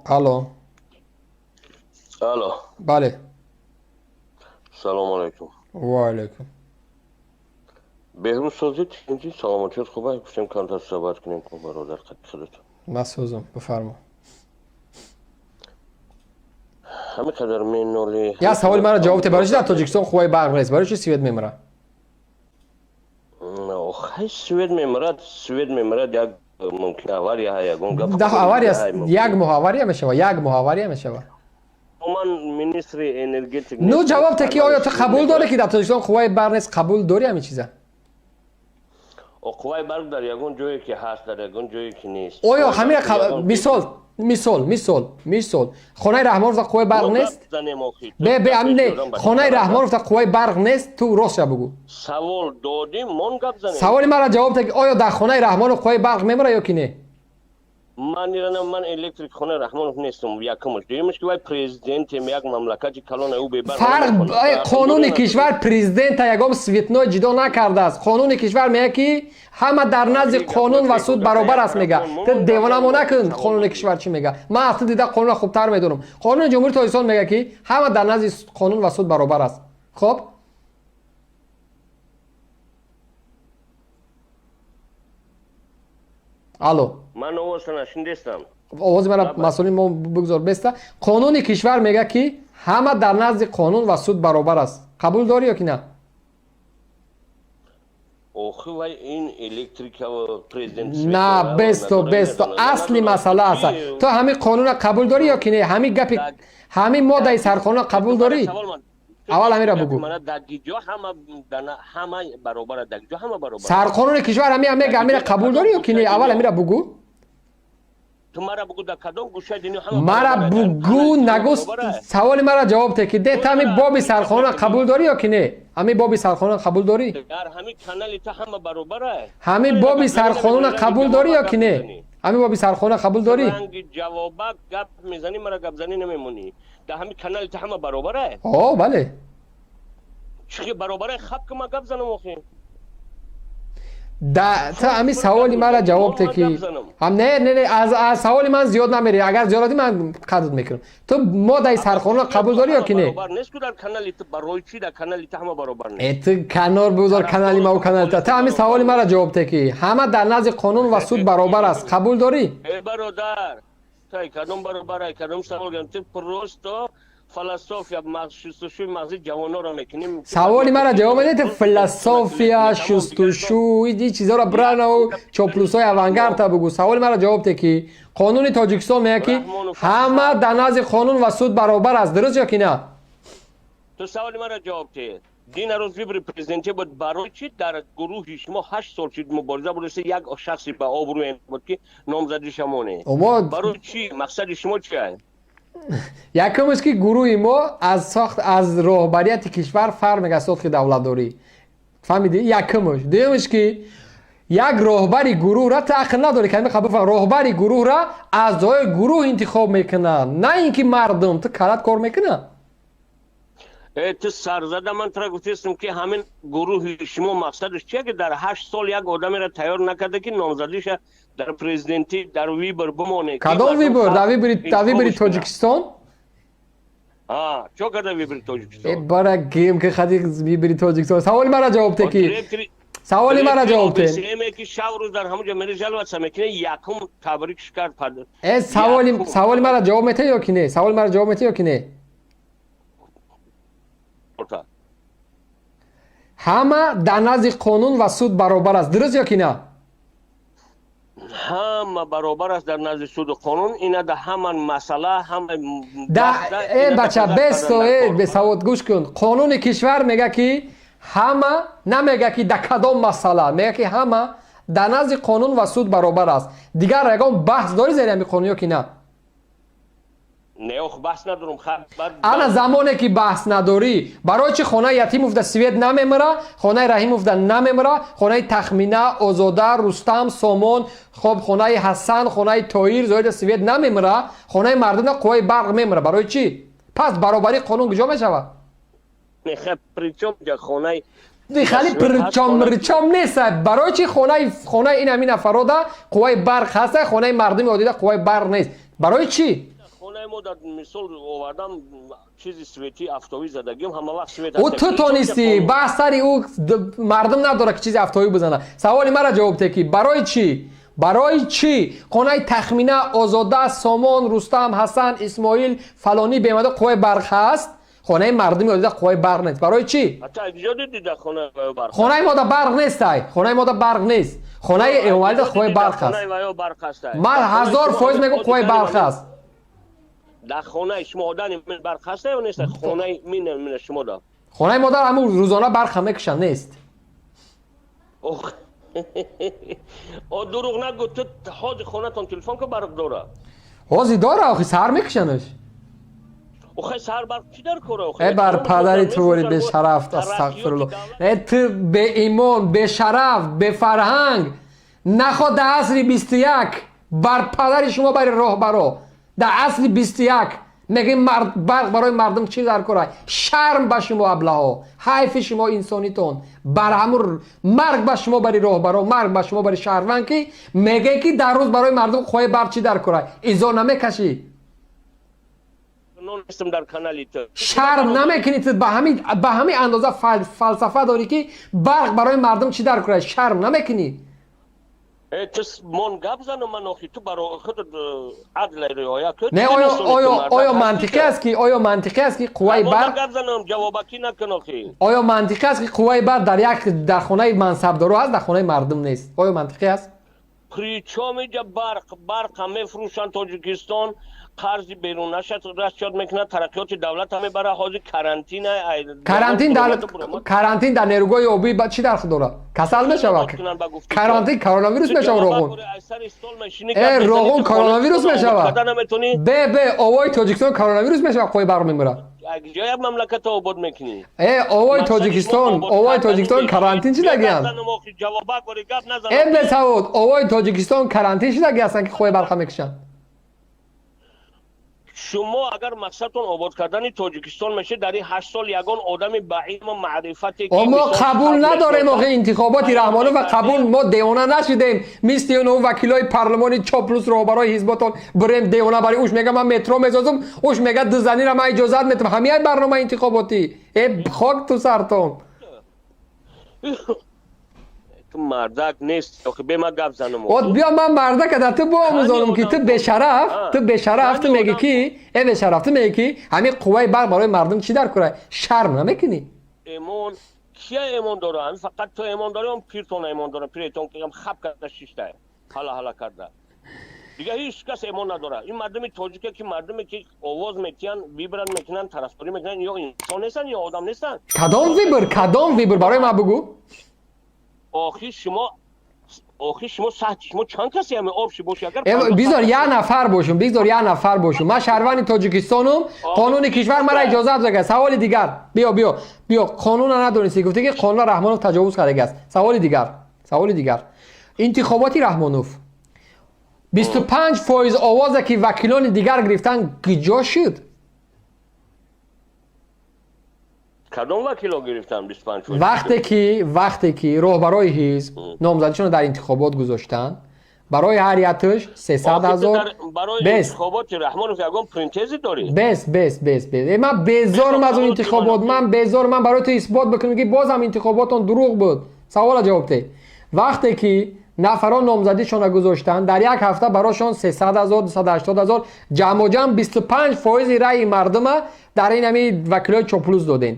Алло. Алло. Бале. Салому алайкум. Ва алайкум. Беҳрӯз, созед, инҷи саломатият хуб аст? Гуфтем, камтар суҳбат кунем ку, бародар, қадди худатон. Ман созам, бифармо. Ҳамин қадар менолӣ. Як саволи маро ҷавоб те: барои чи дар Тоҷикистон қувваи барқ нест? Барои чи свет мемирад? Хай, свет мемирад, свет мемирад, як мумкин авария, ягон гап. Да, авария як моҳ авария мешава, як моҳ авария мешава. Ман министри энергетик. Ну, ҷавоб те, ки оё ту қабул дорӣ, ки дар Тоҷикистон қувваи барқ нест? Қабул дорӣ ҳамин чиза? Қувваи барқ дар ягон ҷое ки ҳаст, дар ягон ҷое ки нест. Оё ҳамин мисол, мисол, мисол, мисол, хонаи Раҳмоновда қувваи барқ нест? Бе, бе, ҳамин не, хонаи Раҳмоновда қувваи барқ нест? Ту ростша бугӯ. Савол додим, мон гап занем. Саволи маро ҷавоб те, ки оё дар хонаи Раҳмонов қувваи барқ мемонад ё ки не? Ман иранам, ман электрик хонаи Раҳмонов нестам, якумаш. Дуюмаш, ки вай президентем як мамлакати калона, ӯ бебарқ. Фарқ, қонуни кишвар президента ягон цветной ҷидо накардааст. Қонуни кишвар мегӯяд, ки ҳама дар назди қонун ва суд баробар аст, мега. Ту девонамо накун. Қонуни кишвар чӣ мега, ман аз ту дида қонунро хубтар медонам. Қонуни Ҷумҳурии Тоҷикистон мега, ки ҳама дар назди қонун ва суд баробар аст. Хоб, алло. Ман овоза нашиндестам. Овози мара масъулин мо бигзор беста. Қонуни кишвар мега, ки ҳама дар назди қонун ва суд баробар аст. Қабул дорӣ ё ки на? Охи, вай ин электрика, президент. На, бесто, бесто, асли масъала аст. Ту ҳамин қонунро қабул дорӣ ё ки не? Ҳамин гапи, ҳамин моддаи сарқонунро қабул дорӣ? Аввал ҳаминро бугӯ. Сарқонуни кишвар ҳамин мега, ҳаминро қабул дорӣ ё ки не? Аввал ҳаминро бугӯ. Мара бугӯ, нагӯ. Саволи мара ҷавоб те, ки де, ту ҳамин боби сарқонунро қабул дорӣ ё ки не? Ҳамин боби сарқонунро қабул дорӣ? Ҳамин боби сарқонунро қабул дорӣ ё ки не? Ҳамин боби сарқонунро қабул дорӣ? Ҷавобак гап мезанӣ, мара гапзанӣ намемонӣ. Дар ҳамин канали ту ҳама баробара? О, бале. Чӣ баробара? Хаб ки, ман гап занам охи. Да, ту ҳамин саволи мара ҷавоб те, ки ҳам не, не, не, аз саволи ман зиёд намери. Агар зиёд радӣ, ман қадр мекунам. Ту моддаи сарқонунро қабул дорӣ ё ки не? Э, ту канор бигузор канали маву канали ту. Ҳамин саволи мара ҷавоб те, ки ҳама дар назди қонун ва суд баробар аст. Қабул дорӣ? Э, бародар, кадом баробар, кадом савол? Ту просто философия, шустушӯи мағзи ҷавононро мекунем. Саволи мара ҷавоб медиҳед. Философия, шустушу, ин чизҳоро бранаву чоплусҳои авангарда бугӯ. Саволи мара ҷавоб те, ки қонуни Тоҷикистон мегӯяд, ки ҳама дар назди қонун ва суд баробар аст. Дуруст ё ки на? Ту саволи мара ҷавоб те. Дина рӯз выбори президентӣ буд. Барои чӣ дар гурӯҳи шумо 8 сол шуд мубориза бурдаста, як шахси ба обрӯе буд, ки номзади шамоне? Барои чӣ? Мақсади шумо чи? Якумш, ки гурӯҳи мо аз сохт, аз роҳбарияти кишвар фарқ мекард, сохти давлатдорӣ, фаҳмидӣ? Якумш. Дуюмш, ки як роҳбари гурӯҳра, ту ақл надорӣ, калима қабул фаҳм, роҳбари гурӯҳра аъзои гурӯҳ интихоб мекунанд, на ин ки мардум. Ту калат кор мекунад? Э, ту сарзада, ман тура гуфтестам, ки ҳамин гурӯҳи шумо мақсадаш чия, ки дар 8 сол як одамеро тайёр накарда, ки номзадиша дар президентӣ дар выбор бимоне? Кадом выбор? Дар выбори Тоҷикистон? Чо карда выбори Тоҷикистон? Э, бара гем, ки хади выбори Тоҷикистон. Саволи мара ҷавоб те, ки саволи мара ҷавоб те. Ки шав рӯз дар ҳамонҷо мери жаловаться мекунӣ, якум табрикш кард. Э, саволи мара ҷавоб метаҳ ё ки не? Саволи мара ҷавоб метаҳ ё ки не? Ҳама дар назди қонун ва суд баробар аст. Дуруст ё ки на? Ҳама баробар аст дар назди суду қонун. Ина да ҳаман масъала, ҳама. Да, э, бача бесто, э, бесавод, гӯш кун. Қонуни кишвар мега, ки ҳама, намега, ки да кадом масъала, мега, ки ҳама дар назди қонун ва суд баробар аст. Дигар ягон баҳс дорӣ зери ҳамин қонун ё ки на? Не, ох, баҳс надорам. Ана, замоне ки баҳс надорӣ, барои чи хонаи Ятимовда свет намемира, хонаи Раҳимовда намемира, хонаи Тахмина, Озода, Рустам, Сомон, хоб, хонаи Ҳасан, хонаи Тоир, Зоида свет намемира, хонаи мардумда қувваи барқ мемира? Барои чӣ? Пас баробарии қонун куҷо мешавад? Хонаи Хали причём, причём нест. Барои чи хонаи ин ҳамин нафарода қувваи барқ ҳаста, хонаи мардуми одида қувваи барқ нест? Барои чӣ? Хонаи мо дар мисол овардам, чизи свети афтобӣ задагим, ҳама вақт свет. Ӯ ту тонистӣ, баҳс сари ӯ мардум надорад, ки чизи афтобӣ бизана. Саволи мара ҷавоб те, ки барои чӣ? Барои чӣ хонаи Тахмина, Озода, Сомон, Рустам, Ҳасан, Исмоил, фалонӣ бемада қувваи барқ ҳаст, хонаи мардуми одида қувваи барқ нест? Барои чӣ? Хонаи мода барқ нестай, хонаи мода барқ нест, хонаи Эмомалида қувваи барқ ҳаст. Ман 1000% мегӯм, қувваи барқ ҳаст. Дар хонаи шумо одани барқ ҳаста ё нест? Хонаи мин шумо да? Хонаи модар ҳамун рӯзона барқ ҳам мекушанд, нест. О, дурӯғ нагӯ, ту ҳози хонатон телефон ка, барқ дора? Ҳози дора, охи саҳар мекушанаш. Охи саҳар барқ чӣ дар кора? Э, бар падари тувори бешараф, астағфирулло. Э, ту беимон, бешараф, бефарҳанг, нахо дар асри 21, бар падари шумо, бари роҳбаро, дар асри 21 мегӯем барқ барои мардум чӣ дар кора? Шарм ба шумо, аблаҳо, ҳайфи шумо инсонитон, бар ҳамун марг ба шумо, бари роҳбаро, марг ба шумо, бари шаҳрванд, ки мегӯем, ки дар рӯз барои мардум қувваи барқ чӣ дар кора? Изо намекашӣ? Шарм намекунӣ? Ту ба ҳамин андоза фалсафа дорӣ, ки барқ барои мардум чӣ дар кора? Шарм намекунӣ? Ту мон гап занам, ман охи ту барои худ адл риоя кун. Не, оё мантиқӣ аст ки, оё мантиқӣ аст, ки қувваи барқ гап занам, ҷавобакӣ накун охи. Оё мантиқӣ аст, ки қувваи барқ дар як дар хонаи мансабдоро ҳаст, дар хонаи мардум нест? Оё мантиқӣ аст? Причём иҷа барқ? Барқ ҳам мефурӯшанд, Тоҷикистон қарзи берунаша расчёт мекунад, тараққиёти давлат ҳам мебарад. Ҳозир карантин. Карантин дар нерӯгоҳи обӣ чӣ дарх дорад? Касал мешавад карантин, коронавирус мешавад роғун. Э, роғун коронавирус мешавад. Бе овои Тоҷикистон коронавирус мешавад, қувваи барқ мемирад. Як мамлаката обод мекунӣ. Э, овои Тоҷикистон, овои Тоҷикистон карантин шидагианд. Э, бесавод, овои Тоҷикистон карантин шидаги ҳастанд, ки қувваи барқа мекушанд. Шумо агар мақсадтон обод кардани Тоҷикистон мешед, дар ин 8 сол ягон одами ба илму маърифате Мо қабул надорем охи интихоботи Раҳмонова, қабул. Мо девона нашидем, мисли оно вакилои парлумони чоплус, роҳбарои ҳизботон бирем девона бари уш мега ман метро месозум, уш мега дузанира ман иҷозат метам. Ҳамияй барномаи интихоботӣ? Э, хок ту сартон. Ту мардак нест охи, бе ма гап занам. От биё, ман мардака да ту биомӯзонам, ки ту бешараф, ту бешараф, ту меги ки, э, бешараф, ту меги, ки ҳамин қувваи барқ барои мардум чӣ дар кора? Шарм намекунӣ? Эмон кия эмон дора? Ҳамин фақат ту эмон дорӣ, он пиртон эмон дора, пиретон ки хаб карда шишта, ҳала ҳала карда. Дигар ҳеҷ кас эмон надорад. Ин мардуми тоҷике, ки мардуме ки овоз метиҳанд, выбор мекунанд, тарафдорӣ мекунанд, ё инсон нестанд, ё одам нестанд. Кадом выбор, кадом выбор, барои ман бугӯ. Охи шумо, охи шумо саҳти шумо чанд касе ҳами обши боши агар. Бизор як нафар бошум, бизор як нафар бошум. Ман шаҳрванди Тоҷикистонум, қонуни кишвар мара иҷозат дага. Саволи дигар, биё, биё, биё. Қонуна надонистӣ, гуфтӣ, ки қонуна Раҳмонов таҷовуз кардагааст. Саволи дигар, саволи дигар: интихоботи Раҳмонов 25% овозе, ки вакилони дигар гирифтанд, куҷо шуд? Кадом вакило гирифтанд 25? Вақте ки роҳбарои ҳизб номзадишонро дар интихобот гузоштанд, барои ҳар якташ 300 000. Бес интихоботи Раҳмонов ягон претензия дорӣ? Бес, бес, бес, бес. Э, ман безорам аз он интихобот, ман безорам. Ман барои ту исбот бикунам, ки бозам интихоботон дурӯғ буд. Савола ҷавоб деҳ: вақте ки нафарон номзадишонро гузоштанд, дар як ҳафта барошон 300 000, 280 000, ҷамъоҷамъ 25 фоизи раъи мардума дар ин ҳами вакилои чоплус додем.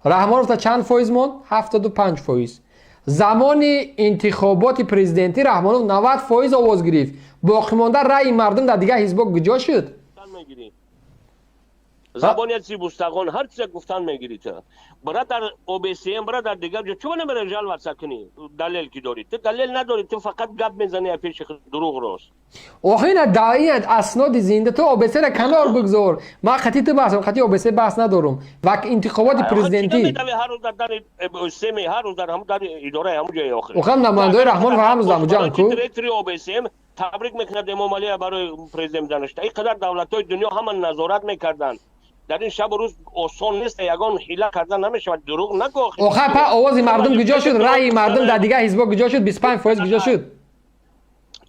Раҳмоновта чанд фоиз монд? 75%. Замони интихоботи президентӣ Раҳмонов 90% овоз гирифт. Боқимонда раъи мардум дар дигар ҳизбо куҷо шуд? Забони зибустағон ҳар чиза гуфтан мегирӣ. Ту бара дар ОБСМ, бара дар дигар ҷо, чӯ намера жаловаться кунӣ? Далел ки дорӣ, ту далел надорӣ, ту фақат гап мезанӣ, пеши дурӯғ рост. Охина даият асноди зинда. Ту ОБС-ра канор бигзор, ман қати ту баҳсам, қати ОБС баҳс надорум. Ва интихоботи президентӣ ҳар рӯз дар дари ОБСМ, ҳар рӯз дар ҳамун дари идораи ҳамун ҷои охир. Охам намояндаои Раҳмонов ҳар рӯз ҳамуҷоанд ку. Директори ОБСМ табрик мекунад Эмомалия барои президент даништа. Ин қадар давлатҳои дунё ҳама назорат мекарданд дар ин шабу рӯз. Осон нест, ягон ҳила карда намешавад, дурӯғ нагӯ. Охар па овози мардум куҷо шуд? Раъи мардум дар дигар ҳизбо куҷо шуд? 25% куҷо шуд?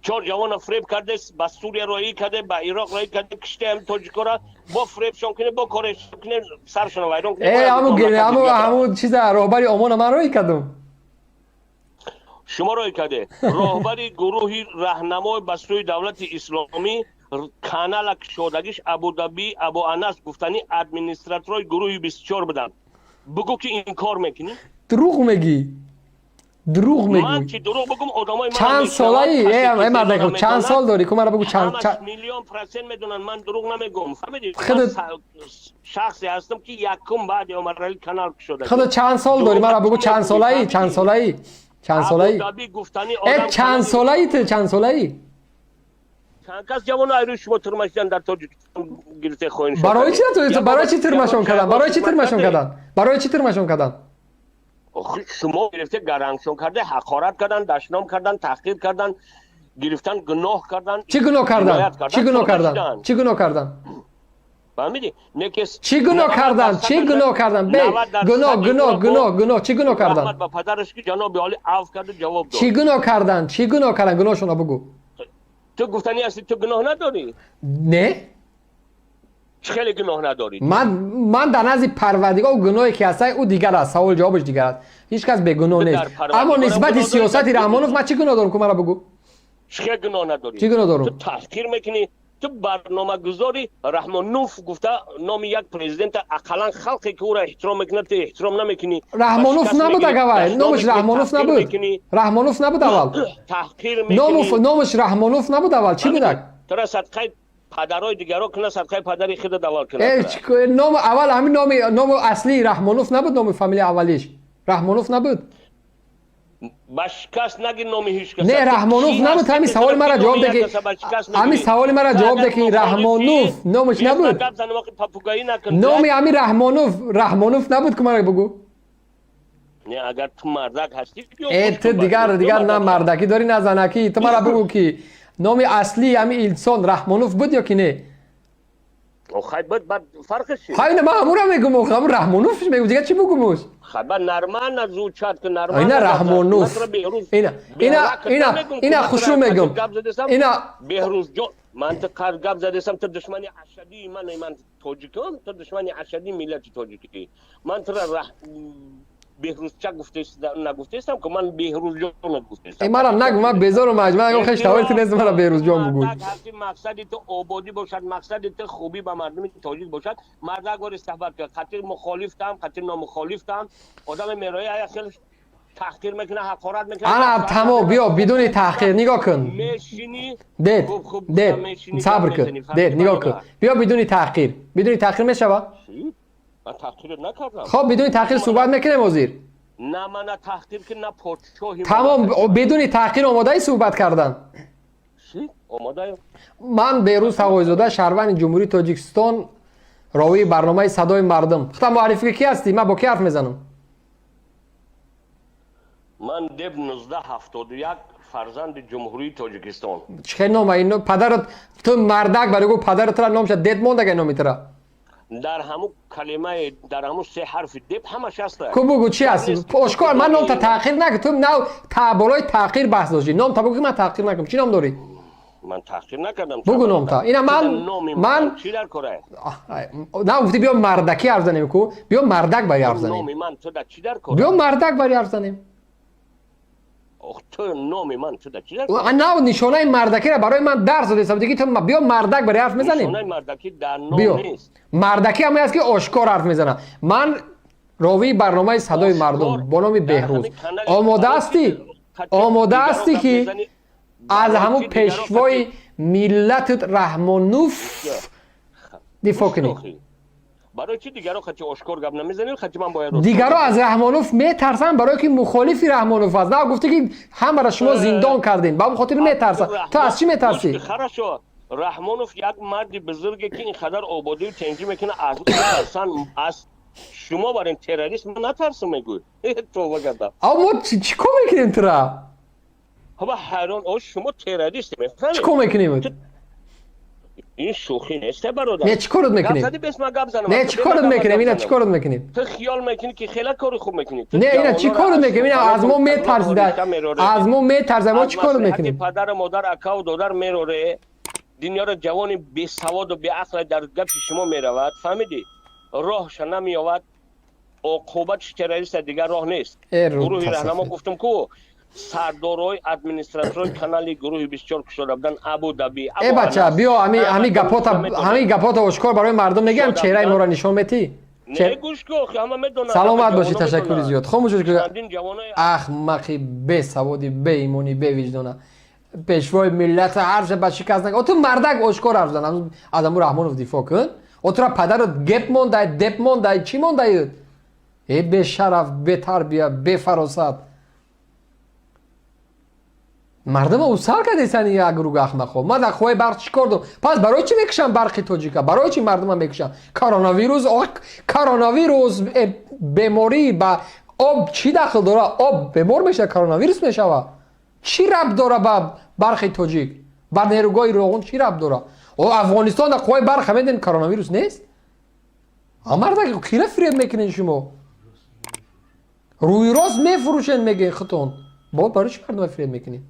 Чор ҷавона фреб карде, ба Сурия роҳӣ карде, ба Ироқ роҳӣ карде, киштаам тоҷикора, бо фребшон куне, бо корешон куне, саршона вайрон куне. Э, ҳаму чиза, роҳбари ОМОНа ман роҳӣ кардум. Шумо роҳӣ карде. Роҳбари гурӯҳи раҳнамои ба сӯи давлати исломӣ, канала кушодагиш Абудаби Абу Анас гуфтани, администраторои гурӯҳи 24 буданд. Бугӯ, ки инкор мекунӣ. Дурӯғ мегӣ, дурӯғ мегӯй. Чӣ дурӯғ бигӯм? Одамои Чанд солаи, э мардак, чанд сол дорӣ? Ку, мара бигӯ, чанд? Миллион процент медонанд, ман дурӯғ намегӯм, фаҳмидӣ? Шахсе ҳастам, ки якум баъди Омарали канал кушода. Худо, чанд сол дорӣ, мара бигӯ, чанд солаи, чанд солаи, чанд солаи? Э, чанд солаи ту, чанд солаи? Чанд кас ҷавоно айрӯи шумо турма шидан дар Тоҷикистон, гирифте хоин. Барои чи? Барои чи турмашон кардан? Барои чи турмашон кардан? Барои чи турмашон кардан? Шумо гирифте, гарангшон карде, ҳақорат кардан, дашном кардан, таҳқир кардан, гирифтан, гуноҳ кардан. Чӣ гуноҳ кардан? Чӣ гуноҳ кардан? Чӣ гуноҳ кардан? Фаҳмидӣ? Чӣ гуноҳ кардан? Чӣ гуноҳ кардан? Бе гуноҳ, гуноҳ, гуноҳ, гуноҳ, чӣ гуноҳ кардан? Ба падараш, ки ҷаноби олӣ афв карду ҷавоб дод. Чӣ гуноҳ кардан? Чӣ гуноҳ кардан? Гуноҳшонро бугӯ. Ту гуфтанӣ ҳастӣ, ту гуноҳ надорӣ. Не. Чӣ хеле гуноҳ надорӣ? Ман дар назди Парвардигор гуноҳе ки ҳастай, ӯ дигар аст, савол ҷавобаш дигар аст. Ҳеҷ кас бегуноҳ нест, аммо нисбати сиёсати Раҳмонов ман чӣ гуноҳ дорам, ку, мара бугӯ. Чӣ хел гуноҳ надорӣ? Чӣ гуноҳ дорам? Ту таҳқир мекунӣ, ту барномагузори Раҳмонуф гуфта, номи як президента, ақаллан халқе ки ӯро эҳтиром мекунад, ту эҳтиром намекунӣ. Раҳмонуф набуд, агавай номаш Раҳмонуф набуд, Раҳмонуф набуд аввал. Таҳқир. Номаш Раҳмонуф набуд аввал, чӣ будак? Тура садқаи падарои дигаро куна, садқаи падари худа давал кунад. Ном аввал ҳамин номи, номи аслии Раҳмонуф набуд, номи фамилия аввалиш Раҳмонуф набуд. Ба шикаст наги номи ҳеҷ кас. Не, Раҳмонуф набуд. Ҳамин саволи мара ҷавоб де, ки ҳамин саволи мара ҷавоб де, ки Раҳмонуф номаш набуд, номи ҳамин Раҳмонуф, Раҳмонуф набуд, ки мара бугӯ. Не, агар ту мардак ҳастӣ. Э, ту дигар на мардакӣ дорӣ, на занакӣ. Ту мара бугӯ, ки номи аслии ҳамин инсон Раҳмонуф буд ё ки не? Хай, буд, баъд фарқиш чи? Хай, ман ҳамура мегум, ҳамун Раҳмонуф мегум, дигар чӣ бугумуш? Хай, баъд нормально звучат ки, нормально. Ина Раҳмонуф, ина, ина, ина, ина, хушрӯ мегум, ина. Беҳрӯзҷон, ман ту гап задесам, ту душмани ашадии ман, ман тоҷикам, ту душмани ашадии миллати тоҷикӣ. Ман тура Беҳрӯзча нагуфтестам, ки ман Беҳрӯзҷон гуфтестам. Мара нагу, ман безору маҷмӯа нагу, хеш тавори нест, мара Беҳрӯзҷон бугӯй. Мақсади ту ободӣ бошад, мақсади ту хубӣ ба мардуми тоҷик бошад, мардак вори сафар кар. Қатир мухолифтам, қатир номухолифтам, одами мерои ая хел таҳқир мекунад, ҳақорат мекунад. Ана, тамом, биё, бидуни таҳқир, нигоҳ кун. Мешинӣ. Дед, дед, сабр кун, дед, нигоҳ кун, биё, бидуни таҳқир, бидуни таҳқир мешавад? Ман таҳқирот накардам. Хоб, бидуни таҳқир суҳбат мекунем ҳозир. На, мана таҳқир ки, на подшоҳи. Тамом, бидуни таҳқир омодаи суҳбат кардан? Омодаем. Ман Беҳрӯз Тағоизода, шаҳрванди Ҷумҳурии Тоҷикистон, ровии барномаи «Садои мардум». Хута муаррифӣ, ки ҳастӣ, ман бо ки ҳарф мезанам? Ман Деб 1971, фарзанди Ҷумҳурии Тоҷикистон. Чӣ хел ном? Падарат, ту мардак бари гу, падаратра номша Дед мондага, номи тура. Дар ҳамун калимаи, дар ҳамун се ҳарфи Деп ҳамаш ҳаст. Ку, бугу, чи аст, ошкор. Ман номта таъхир накун, ту нав болои таъхир баҳс доштӣ. Номта бугу, ки ман таъхир накунам. Чӣ ном дорӣ? Ман таъхир накардам. Бугу номта. Ина ман ман чӣ дар кора? На, гуфтӣ биё мардакӣ ҳарф занем, ку, биё мардак бари ҳарф занем. Номи ман ту да чӣ дар кора? Биё мардак бари ҳарф занем. Ту номи ман ту да чӣ дар кора? Нав нишонаи мардакиро барои ман дарс додеста будӣ, ки ту биё мардак бари ҳарф мезанем. Нишонаи мардакӣ дар ном нест. Мардакӣ ҳаме аст, ки ошкор ҳарф мезанад. Ман ровии барномаи «Садои мардум» бо номи Беҳрӯз. Омода ҳастӣ, омода ҳастӣ, ки аз ҳамун пешвои миллатат Раҳмонуф дифоъ кунӣ? Барои чи дигаро хати ошкор гап намезанед, хати ман бояд? Дигаро аз Раҳмонуф метарсанд, барое ки мухолифи Раҳмонуф аст. На, гуфтӣ, ки ҳамаро шумо зиндон кардем, ба он хотир метарсанд. Ту аз чӣ метарсӣ? Хорошо, Раҳмонов як марди бузурге, ки ин қадар ободию тенҷӣ мекунад, аз ӯ тарсан, аз шумо барин террорист ман натарсам, мегӯй, тоба кардам. А мо чӣ кор мекунем тура? Ҳаба, ҳайрон, о, шумо террорист, мефаҳмед? Чӣ кор мекунем? Ин шӯхӣ нест, бародар. Не, чӣ корот Гап мекунем? Зади, бес ман гап занам. Не, чӣ корот мекунем? Ина чӣ корот мекунем? Ту хиёл мекунӣ, ки хеле кори хуб мекунӣ. Не, ина чӣ корот мекунем? Ина аз мо метарсида, аз мо метарса, мо чӣ корот мекунем? Падару модар, акаву додар мероре, дунёро ҷавони бесаводу беақле дар гапи шумо меравад, фаҳмидӣ? Роҳша намеёвад, оқубати террориста дигар роҳ нест. Гурӯҳи раҳнамо, гуфтум ку, сардорои, администраторои канали гурӯҳи 24 кушода будан Абу Даби. Э, бача, биё, ҳами гапота ошкор барои мардум мегӯям, чеҳраи моро нишон метӣ. Саломат бошӣ, ташаккури зиёд. Хомӯш. Ахмақи бесаводи, беимонӣ, бевиҷдона, пешвои миллата ҳарфша ба шикаст. О, ту мардак, ошкор ҳарф зан, аз аму Раҳмонов дифоъ кун. О, тура падарот геп мондай, деп мондай, чӣ мондаюд? Э, бешараф, бетарбия, бефаросат, мардума усал кардесани, як гурӯҳ ахмақҳо. Ман дар қувваи барқ чӣ кор дорам? Пас барои чӣ мекушам барқи тоҷика? Барои чӣ мардума мекушам? Коронавирус, коронавирус, э, беморӣ ба об чӣ дахл дора? Об бемор мешава, коронавирус мешава? Чӣ рабт дора ба барқи тоҷик, ба нерӯгоҳи Роғун чӣ рабт дора? О, Афғонистон дар қувваи барқ меден, коронавирус нест. А мардак, кира фиреб мекунед шумо? Рӯи рост мефурӯшед, мегӯед худтон. Бо барои чӣ мардума фиреб мекунед?